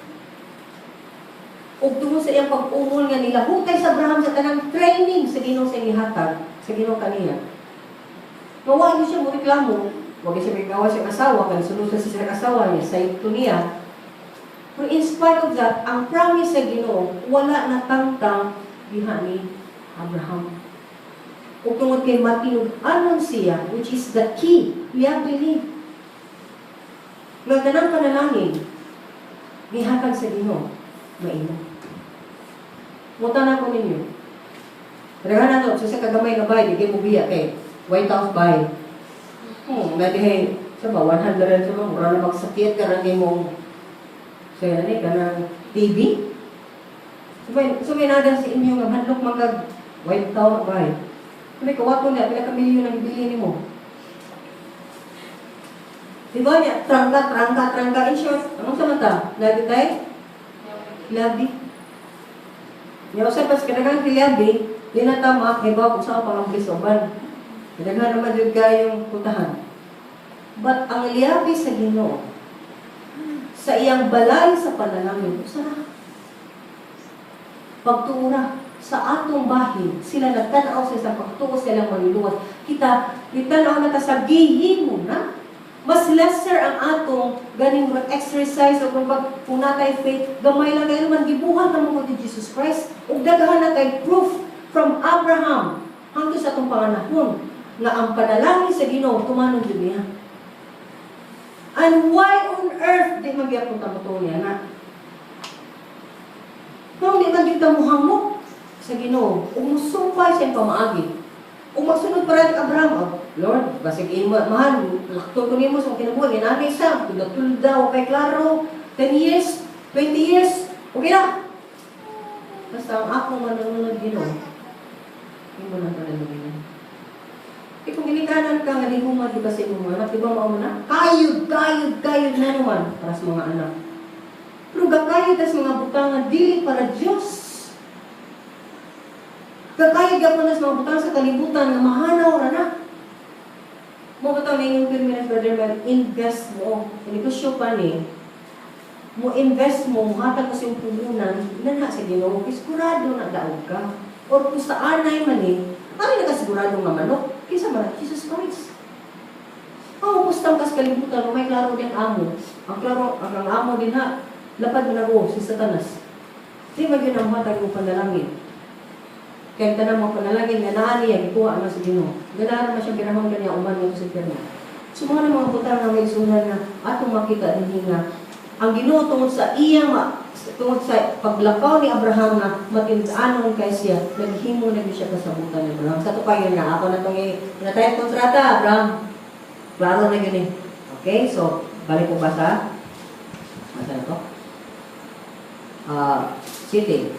Ug tungod sa iyang pag-umol nga nilahutay sa Abraham sa tanang training sa Ginoo sa gihatag sa Ginoo kaniya. Nga wa gyud siya mo reklamo, wa gyud siya may sa asawa, kay sunod sa siya asawa niya, sa ito niya. Pero in spite of that, ang promise sa Ginoo wala natangtang diha ni Abraham. Ug tungod kay matinud-anon siya, which is the key, we have believe. Nga tanang panalangin, gihatag sa Ginoo, maimo. Muta na ko ninyo. Daghan na to, sa kagamay nga bay, di kay mo biya kay White House bay. Nadihay, sa ba, 100 sa ba, mura na magsakit ka rin mong sa yan ni, kanang TV. So may nada sa inyo nga hadlok magag White House bay. So may kawato niya, pila ka milyon ang ibili nimo. Di ba niya, trangka, trangka, trangka. In short, anong sa mata? Labi tayo? Labi. Nya usab pas kadaghan labi, di na tama kay ba kung saan pang uban. Kadaghan naman jud kayong putahan. But ang liyabi sa Ginoo sa iyang balay sa panalangin, usa ra. Pagtuura sa atong bahin, sila nagtanaw sa isang pagtuo silang maluluwas. Kita, nitanaw na ta sa gihimo na. Mas lesser ang atong ganing exercise o kung pag kung natay faith, gamay lang kayo man gibuhat na mo ni Jesus Christ. Ug daghan na kay proof from Abraham hangtod sa atong panganahon nga ang panalangin sa Ginoo tumanon jud niya. And why on earth di man gyapon ta motuo niya na? Kung di man gyud ta mohamok sa Ginoo ug mosumpay sa iyang pamaagi. Ug magsunod pa rin Abraham, "Oh, Lord, basig imo mahal, lakto ko nimo sa kinabuhi, inani sa tulda-tulda, okay klaro, 10 years, 20 years, okay na. Basta ang akong manunod Ginoo, imo nang panalangin." Eh kung ginikanan ka nga di mo di ba sa imong mga anak, di ba mao na? Kayod, kayod, kayod na naman para sa mga anak. Pero gakayod tas mga butang nga dili para Dios. Gakayod gyapon tas mga butang sa kalibutan nga mahanaw ra na. Mo butang na pirmi na Brother Mel, invest mo. Negosyo pa ni, mo invest mo, muhatag mo sa iyong puhunan, nanha sa Ginoo, kay sigurado na daog ka. Or kung sa anay man eh, ano nakasigurado nga manok? Kisa man, Jesus Christ. Oh, pustang kas kalibutan, may klaro din amo. Ang klaro, ang amo din ha, lapad mo na ko, si Satanas. Di man yun ang muhatag mo panalangin. Kaya tanang mo panalangin nga naa niya, gikuha na sa Ginoo. Ganahan naman siya birahon kaniya, uman mo sa impyerno. So mga na mga butang nga may isunan na atong makita dinhi nga ang Ginoo tungod sa iyang tungod sa paglakaw ni Abraham nga matinud-anon kay siya, naghimo na gyud siya kasabutan ni Abraham. Sa to kayo na ako na tong natay kontrata Abraham. Klaro na yun eh. Okay, so balik ko ba sa asa na to? City.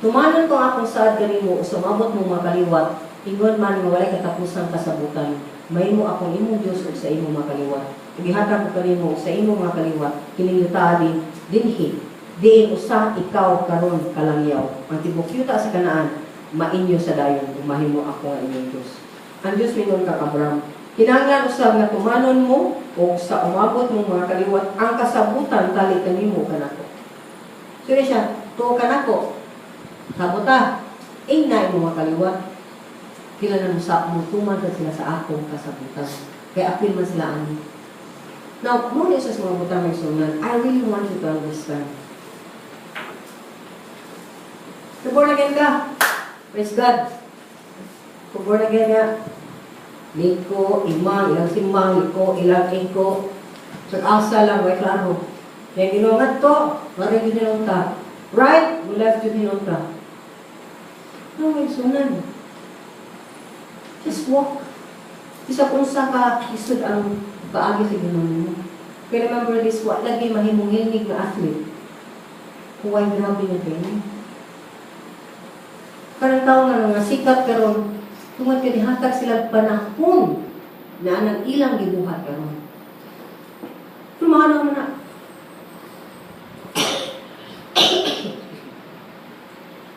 Tumanon ko akong saad kanimo sumabot mo mga kaliwat, ingon man nga walay katapusang kasabutan. Mahimo akong imong Dios ug sa imong mga kaliwat. Ug gihatag ko kanimo ug sa imong mga kaliwat kining yuta di dinhi diin usa ikaw karon kalangyaw. Ang tibuok yuta sa Kanaan mainyo sa dayon ug mahimo ako nga inyong Dios. Ang Dios mingon kang Abraham, Kinahanglan usab nga tumanon mo o sa umabot mong mga kaliwat ang kasabutan tali kanimo kanako. So yun siya, tuo kanako. Sabota, ingna imong mga kaliwat. Kila na mo sa mo tuman ka sila sa akong kasabutan. Kaya apil man sila ani. Now, mao ni sa mga butang may sunan, I really want you to understand. So, born again ka. Praise God. Kung born again nga, liko, imang, ilang simang, liko, ilang iko. Sa asa lang, way klaro. Kaya Ginoo to, maray yun hinunta. Right, we left yun hinunta. No, may sunan. Just walk. Isa kung sa ka, isod ang paagi sa Ginoo nimo. Kaya remember this, wa lagi mahimong hingig nga athlete. Huwag grabe nga training. Kanang tao nga nga sikat karon, tungod kay nihatag sila panahon na anang ilang gibuhat karon. Pero mahanaw man na.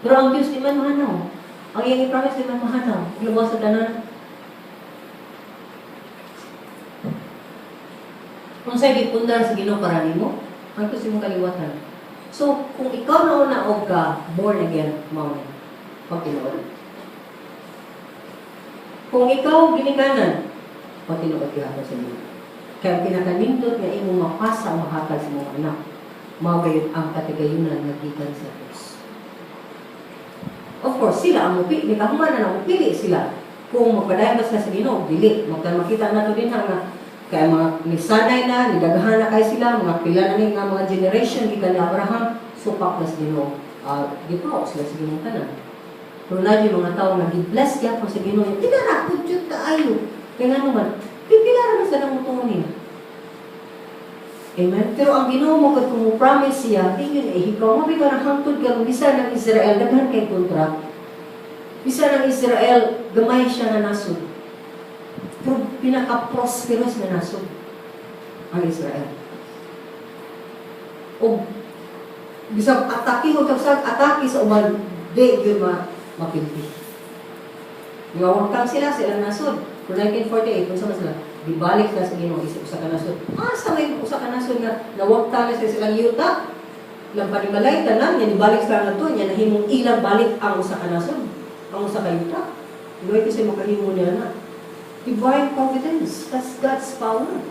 Pero ang Diyos di man mahanaw. Ang iyang i-promise di man mahanaw. Luwas sa tanan. Kung sa'y gipundar sa Ginoo para nimo, ang gusto imong kaliwatan. So, kung ikaw na una og ka born again, mao ni pagtinuod. Kung ikaw ginikanan, pagtinuod gihapon sa Ginoo. Kaya ang pinakanindot nga imong mapasa o mahatag sa imong anak, mao gayud ang katigayunan nga gikan sa Dios. Of course, sila ang mupili, nikahuman na mupili sila. Kung magpadayon ba sila sa Ginoo, dili. Magtan makita nato din ha nga kaya mga nisanay na, nidaghan na kay sila, mga pila na ni nga mga generation gikan ni Abraham, supak na sa Ginoo. Gipaw sila sa Ginoo tanan. Pero na yung mga tao nga gi-bless gyapon sa Ginoo, di na ra jud kaayo. Kaya nga naman, pipila ra man sa namutuo niya. Amen? Pero ang Ginoo mo kung mo promise siya, di yun eh, ikaw mo bitaw na hangtod karon bisan ng Israel daghan kay kontra. Bisan ng Israel gamay siya nga nasod. Pero pinaka-prosperous nga nasod ang Israel. O bisag atake o sa atake sa uban, di yun mapilti. Niwawagtang sila sa ilang nasod. For 1948, kung saan sila, dibalik sila sa Ginoo isip usa ka nasod. Ah, sa may usa ka nasod nga nawagtang na sila silang yuta. Ilang panimalay tanan, nya nibalik sila ngadto, nya nahimong ilang balik ang usa ka nasod, ang usa ka yuta. Luway kasi makahimo niya na. Divine providence. That's God's power.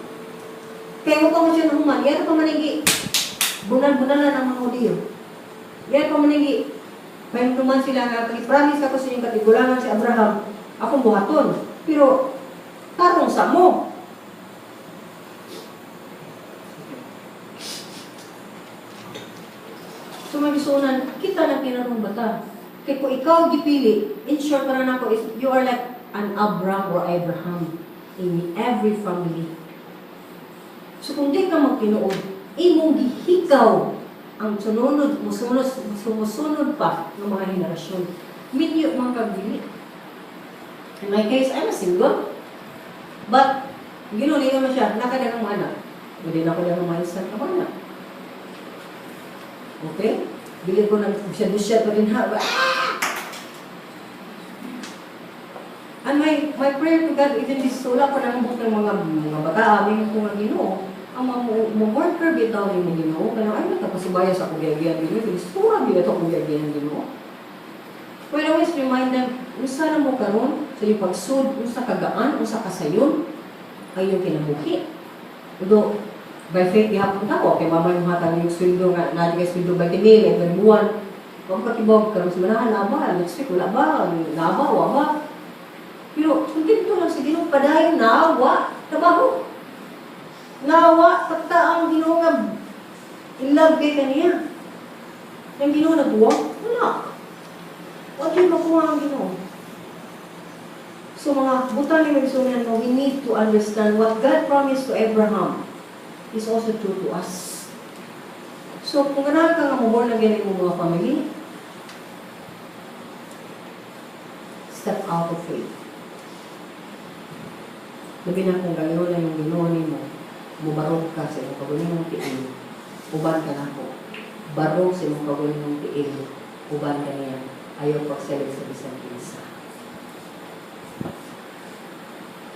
Kaya mo pa mo siya nahuman, yan pa manigi. Bunal-bunalan ang mga Hudiyo. Yan pa manigi. May naman sila nga, pag-promise ako sa inyong katigulangan si Abraham, akong buhaton. Pero, tarong sa mo. So, may bisunan, kita na kinarong bata. Kaya kung ikaw gipili, in short, para nako is, you are like an Abram or Abraham in every family. So kung di ka magtinuod, imong gihikaw ang sunod, musunod, sumusunod pa ng mga henerasyon. Minyo mga kagdili. In my case, I'm a single. But, Ginoo man siya, nakadagang mga anak. Hindi na ko lang maisan ka anak. Okay? Dili ko nang siya pa rin ha. Ah! And my prayer to God, even this, wala ko nang buot ng mga bata, amin ko nga Ginoo, ang mga mo worker bitaw ni mo Ginoo, kaya ay nakapasubaya sa akong giyagiyan Ginoo, kaya sura bitaw akong giyagiyan Ginoo. Well, I always remind them, unsa na mo karon sa iyong pagsud, unsa kagaan, unsa kasayon, ay iyong kinabuhi. Although, by faith gihapon ta ko, kay mama yung hatag yung sweldo nga, naa kay sweldo by mil, every buwan. Huwag ka kibog, karon sa manahan, naa ba? Next week, wala ba? Naa ba? Wa ba? Pero, kung dito lang sa Ginoo, padayon, naawa, trabaho. Naawa, pagta ang Ginoo nga, in love kay kaniya. Yung Ginoo nagbuwag, wala. Huwag yun makuha ang Ginoo. So mga butang ni Magsunan mo, we need to understand what God promised to Abraham is also true to us. So, kung ganahan ka nga mo born again imong mga family, step out of faith. Labi na kung galiw na yung Ginoo nimo, mubarog ka sa imong kaugalingong tiil, uban ka nako. Barog sa imong kaugalingong tiil, uban ka niya. Ayaw pagsalig sa bisan kinsa.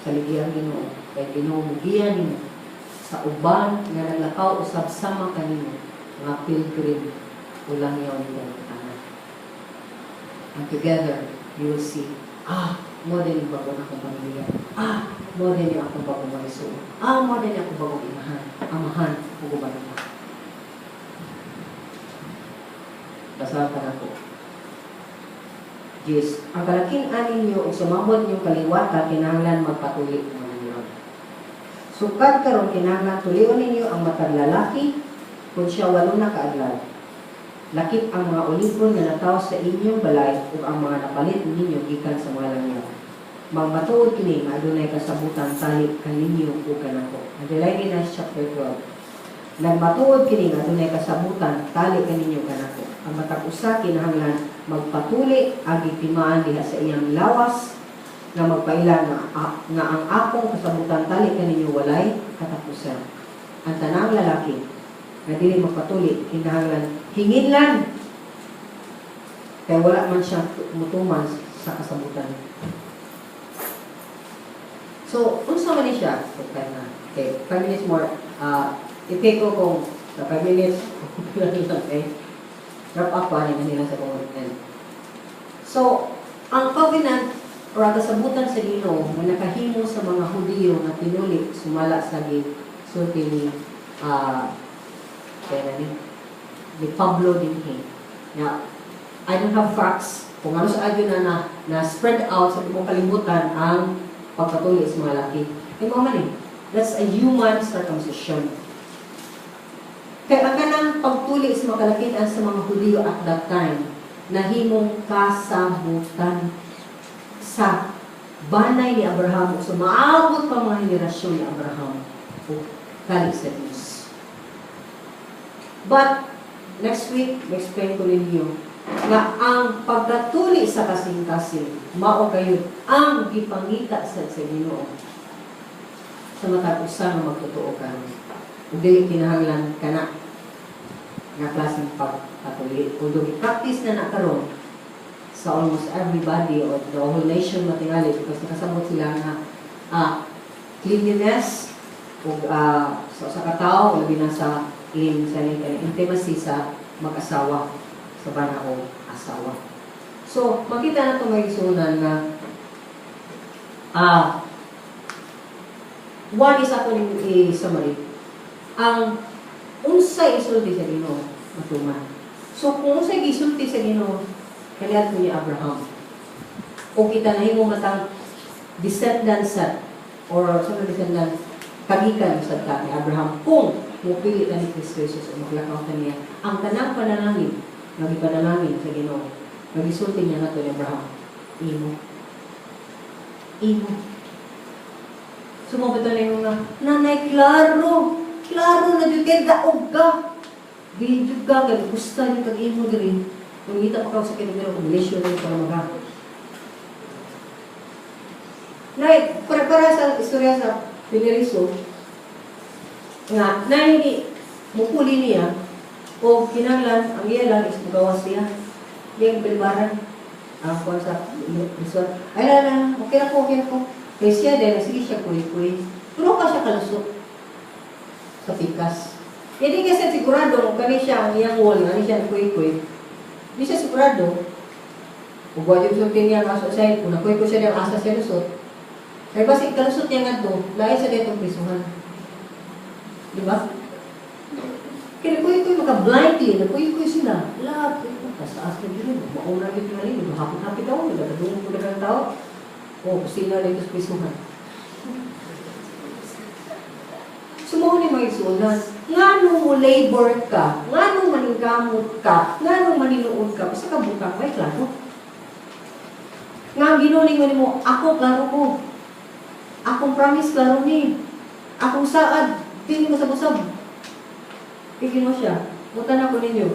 Saligi ang Ginoo, kay Ginoo mugiya nimo sa uban nga naglakaw usab sama kanimo nga pilgrim o langyaw ni tanan. And together, you will see, ah, mao din yung bago akong pamilya. Ah, mao din yung akong bagong mga igsoon. Ah, mao din yung akong bagong inahan, amahan, ug uban pa. Basahan pa na po. Diyos, ang kalakin-an ninyo ug sumabot ninyong kaliwata kinahanglan magpatuli mga ninyo. Sukad karon, kinahanglan tulion ninyo ang matag lalaki kung siya 8 na kaadlaw. Lakip ang mga ulipon nga natawo sa inyong balay ug ang mga napalit ninyo gikan sa mga langyaw. Magmatuod kini nga adunay kasabutan tali kaninyo ug kanako. Underline na chapter 12. Nagmatuod kini nga adunay kasabutan tali kaninyo kanako. Ang matag usa kinahanglan magpatuli agi timaan diha sa iyang lawas nga magpaila nga ang akong kasabutan tali kaninyo walay katapusan. Ang tanang lalaki nga dili magpatuli kinahanglan hinginlan kay wala man siya mutuman sa kasabutan. So, unsa man ni siya? Okay na. Okay, 5 minutes more. I-take ko kung sa 5 minutes, okay. Wrap up pa ni nila sa kung. So, ang covenant or ang kasabutan sa Ginoo nga nakahimo sa mga Hudiyo nga tinuli sumala sa gisulti ni kaya na ni Pablo dinhi. Now, I don't have facts kung ano sa adyo na spread out sa tibuok kalibutan ang pagpatuli sa mga laki. Kaya mao man eh, that's a human circumcision. Kaya ang kanang pagtuli sa mga kalakian sa mga Hudiyo at that time, nahimong kasabutan sa banay ni Abraham o sa maabot pa mga henerasyon ni Abraham o kali sa Diyos. But, next week, explain ko ninyo nga ang pagkatuli sa kasing-kasing, mao gayud ang gipangita sa Ginoo sa matag usa nga magtotoo karon. Ug dili kinahanglan kana nga klaseng pagpatuli. Although gi-practice na na karon sa almost everybody or the whole nation matingali because nakasabot sila nga cleanliness ug sa katao, labi na sa in sa intimacy sa mag-asawa, sa bana o asawa. So, makita na ito, mga igsuonan, nga one is ako ning i-summary. Ang unsay isulti sa Ginoo matuman. So kung unsay gisulti sa Ginoo kaniadto ni Abraham o kita nahimo matang descendant sa or sa mga descendant kagikan sa ta ni Abraham kung mupili ta ni Kristo Jesus o maglakaw ta niya, ang tanang panalangin nga gipanalangin sa Ginoo nga gisulti niya nato ni Abraham, imo imo. Sumabot na yung nga, "Nanay, klaro klaro na jud kay daog ka, di jud ka kay gusto niyo kag imo diri kung ngita pa ka sa kinigero kung relation niyo para maga." Nay, para sa istorya sa Pineriso, nga, nay, mupuli niya, o kinanglan, ang iya lang is mugawas siya. Iyang balibaran. Ang kuwan sa resort. "Ay, la, la, okay na ko, okay na ko." Kaya siya din, sige siya kuy-kuy. Pero ka siya kalusot sa pikas. Hindi kasi sigurado kung kani siya ang iyang wall, kani siya ang kuy-kuy. Hindi siya sigurado. Kung buwan yung sulti niya, kaso siya, kung nakuy-kuy siya niya, asa siya lusot. Kaya basi kalusot niya nga to, lain sa ditong prisuhan. Di ba? Kaya nakuy-kuy, maka blindly, nakuy-kuy sila. Lahat, taas na dito, mauna dito na rin, hapit-hapit ako, nagkadungog ko na tao. O, kusina dito sa prisuhan. Sumuho ni mga igsuonan, ngano mo labor ka, ngano maningkamot ka, ngano maninuod ka, basta ka butang, may klaro. Nga ang Ginoo ningon nimo, ako klaro ko. Akong promise klaro ni. Akong saad, dili mo usab. Kay Ginoo siya. Mutan ako ninyo.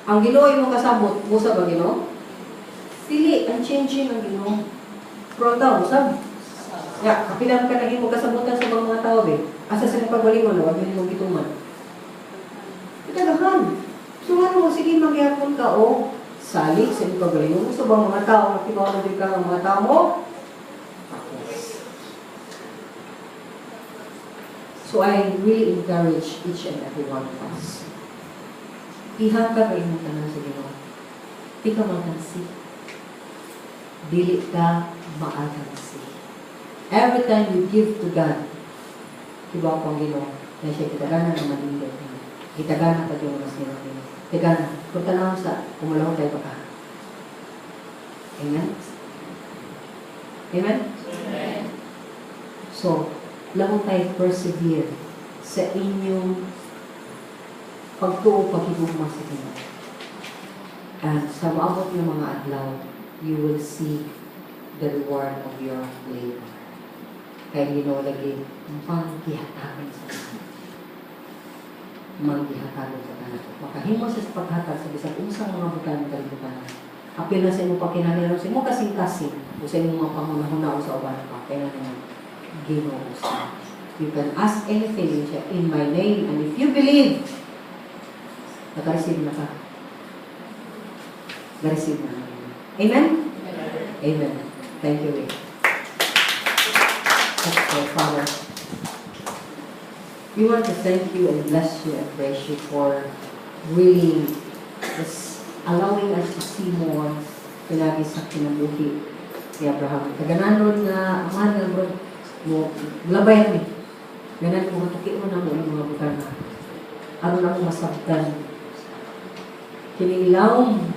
Ang Ginoo imo kasabot, musab ang Ginoo? Dili, unchanging ang Ginoo. Pero ang tao, usab. Ya, kapilang ka naging kasabutan sa mga tao be. Asa sa pagwalingon, wag mo gituman. Itagahan. So ano mo, sige magyapon ka o salig sa imong kagalingon sa mga tao, nakibaw na din ka ng mga tao mo. Tapos. So I really encourage each and every one of us. Ihatag ang imong tanan sa Ginoo. Di ka magansi. Dili ka maagansi. Every time you give to God, kibaw ko ang Ginoo na siya kitagana ng manindot niya. Kitagana pa yung mas niya Ginoo. Tagana. Kung tanaw sa kumalaw tayo pa ka. Amen? Amen? Amen. So, lamang tayo persevere sa inyong pagtuo, paghigugma sa Ginoo. And sa maabot ng mga adlaw, you will see the reward of your labor. Kay Ginoo lagi manggihatagon sa tanan. Manggihatagon sa tanan. Makahimo sa paghatag sa bisag unsang mga butang kalibutan. Apil na sa imong pakinahanglan, sa imong kasing-kasing o sa imong mga panghuna-huna o sa uban pa. Kaya naman Ginoo sa. You can ask anything in my name, and if you believe, naka-receive na ka. Na-receive na. Amen? Amen. Thank you, Rick. Let's pray. Father, we want to thank you and bless you and praise you for really just allowing us to see more pinagi sa kinabuhi ni Abraham. Kagananon nga amahan nga bro, mo labayan ni. Ganan mo tuki mo na mo ang mga butang aron na mo masabtan kining lawom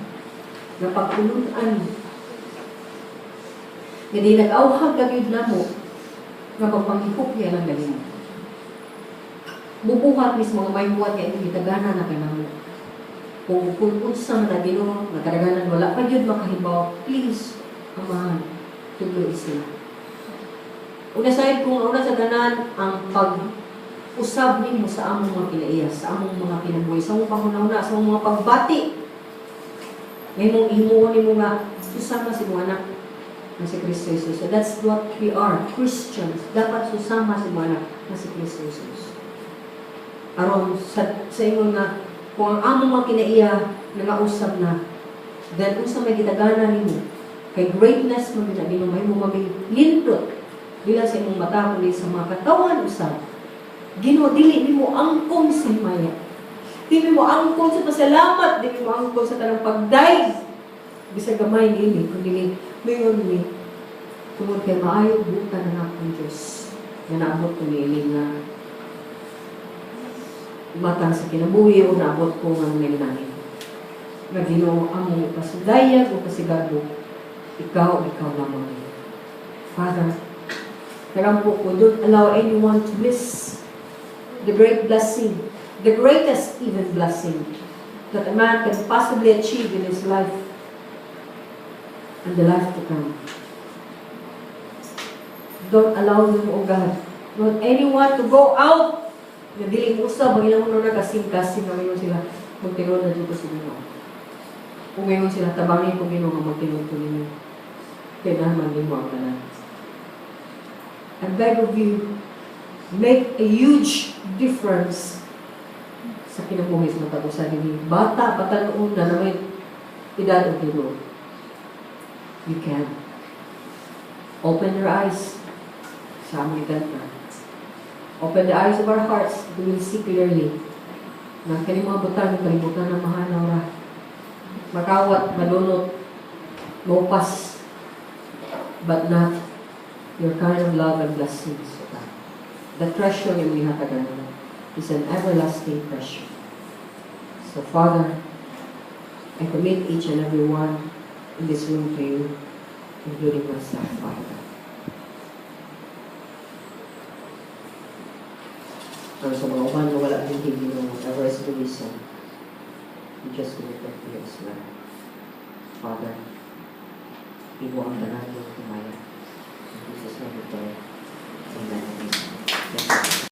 nga pagtulun-an nga di nag-awhag ka gyud namo nga magpanghikop niya lang ganimo. Mubuhat mismo nga may buhat nga imong gitagana na kanamo. Kung unsa man na Ginoo, nagkadaganan wala pa gyud makahibaw, please, Amahan, tudlo sila. Una sa kung una sa tanan ang pag usab nimo sa among mga kinaiya, sa among mga kinabuhi, sa among panghuna-huna, sa among mga pagbati. Ngayon himuon nimo nga susama sa imong anak na si Kristo Jesus. So that's what we are, Christians. Dapat susama sa imong anak na si Kristo Jesus. Aron sa ingon nga kung ang among mga kinaiya nangausab na, then unsa may gitagana nimo kay greatness mo na Ginoo, mahimo maming lindot dili sa imong mata kundi sa mga katawhan usab. Ginoo, dili nimo angkon sa himaya, dili mo angkon sa pasalamat, dili mo angkon sa tanang pagdayeg bisag gamay niini, kundi mayon ni tungod kay maayo butan na akong Diyos nga naabot ko niini nga matang sa kinabuhi o naabot ko nga may. Nga Ginoo, among ipasudayag o pasigado, ikaw, ikaw lamang. Father, nagampo ko, don't allow anyone to miss the great blessing, the greatest even blessing that a man can possibly achieve in his life and the life to come. Don't allow them, O God, don't anyone to go out na dili mo usab ang ilang una kasing-kasing nga ngayon sila magtinuod na dito sa Ginoo. Kung ngayon sila tabangin ko, Ginoo, nga magtinuod ko ninyo. Kaya naman nimo ang tanan. I beg of you, make a huge difference sa kinabuhi sa matag usa dinhi. Bata, batan-on na naman edad og Ginoo. You can. Open your eyes sa among event na. Open the eyes of our hearts, we will see clearly na kini mga butang kalibutan na mahanaw ra. Makawat, malunot, mopas, but not your kind of love and blessings, O God. The treasure yung gihatagan mo is an everlasting treasure. So, Father, I commit each and every one in this room to you, including myself, Father God. Pero sa mga uban nga wala din Ginoo, whatever is the reason, we just commit them to you as well. Father, imo ang tanan ng himaya. In Jesus' name we pray. Amen. Thank you.